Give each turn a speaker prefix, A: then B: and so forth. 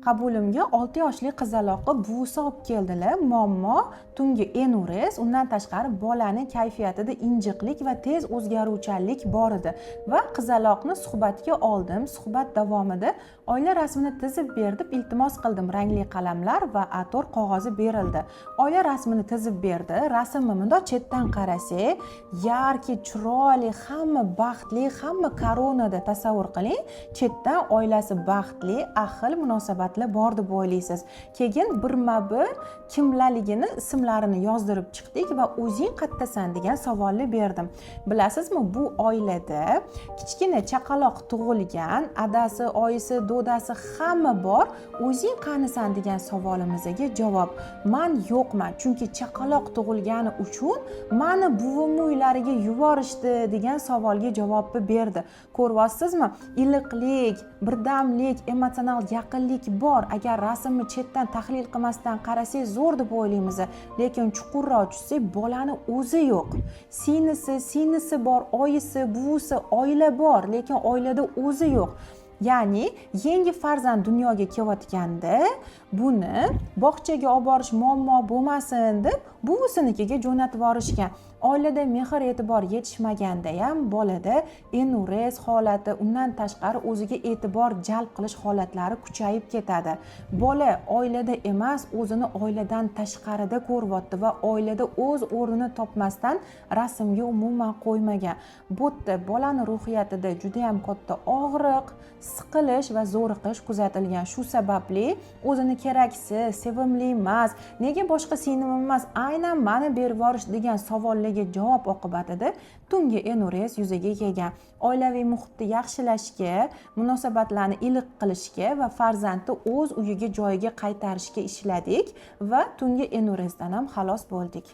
A: Qabulimga 6 yoshli qizaloqni buvisi olib keldilar. Muammo tungi enurez, undan tashqari bolani kayfiyatida injiqlik va tez o'zgaruvchanlik bor edi va qizaloqni suhbatga oldim. Suhbat davomida oila rasmini tizib ber deb iltimos qildim. Rangli qalamlar va A4 qog'ozi berildi. Oila rasmini tizib berdi. Rasmni mundoq chetdan qarasak, яркий, chiroyli, hamma baxtli, hamma koronada, tasavvur qiling. Chetdan oilasi baxtli, ahil munosabatlar bor deb o'ylaysiz. Keyin birma-bir kimlarligini, ismlarini yozdirib chiqdik va "O'zing qayerdasan?" degan savolni berdim. Bilasizmi, bu oilada kichkina chaqaloq tug'ilgan, adasi, oyisi, dodasi, hamma bor. "O'zing qanisan?" degan savolimizga javob: "Man yo'qman, chunki chaqaloq tug'ilgani uchun mani buvimni uylariga yuborishdi", degan savolga javobni berdi. Ko'ryapsizmi, iliqlik, birdamlik, emotsional yaqinlik bor. Agar rasmni chetdan tahlil qilmasdan qarasak, zo'r deb o'ylaymiz, lekin chuqurroq tushsak, bolani o'zi yo'q. Singlisi, singlisi bor, oyisi, buvisi, oila bor, lekin oilada o'zi yo'q. Ya'ni yangi farzand dunyoga kelayotganda buni bog'chaga olib borish muammo bo'lmasin deb buvisinikiga jo'natib yuborishgan. Oilada mehr e'tibor yetishmaganda ham bolada enurez holati, undan tashqari o'ziga e'tibor jalb qilish holatlari kuchayib ketadi. Bola oilada emas, o'zini oiladan tashqarida ko'ryapti va oilada o'z o'rnini topmasdan rasmga umuman qo'ymagan. Bu yerda bolani ruhiyatida judayam katta og'riq, siqilish va zo'riqish kuzatilgan. Shu sababli o'zini keraksiz, sevimli emas, nega boshqa singlim emas, aynan mani berib yuborish degan savollarga javob oqibatida tungi enurez yuzaga kelgan. Oilaviy muhitni yaxshilashga, munosabatlarni iliq qilishga va farzandni o'z uyiga, joyiga qaytarishga ishladik va tungi enurezdan ham xalos bo'ldik.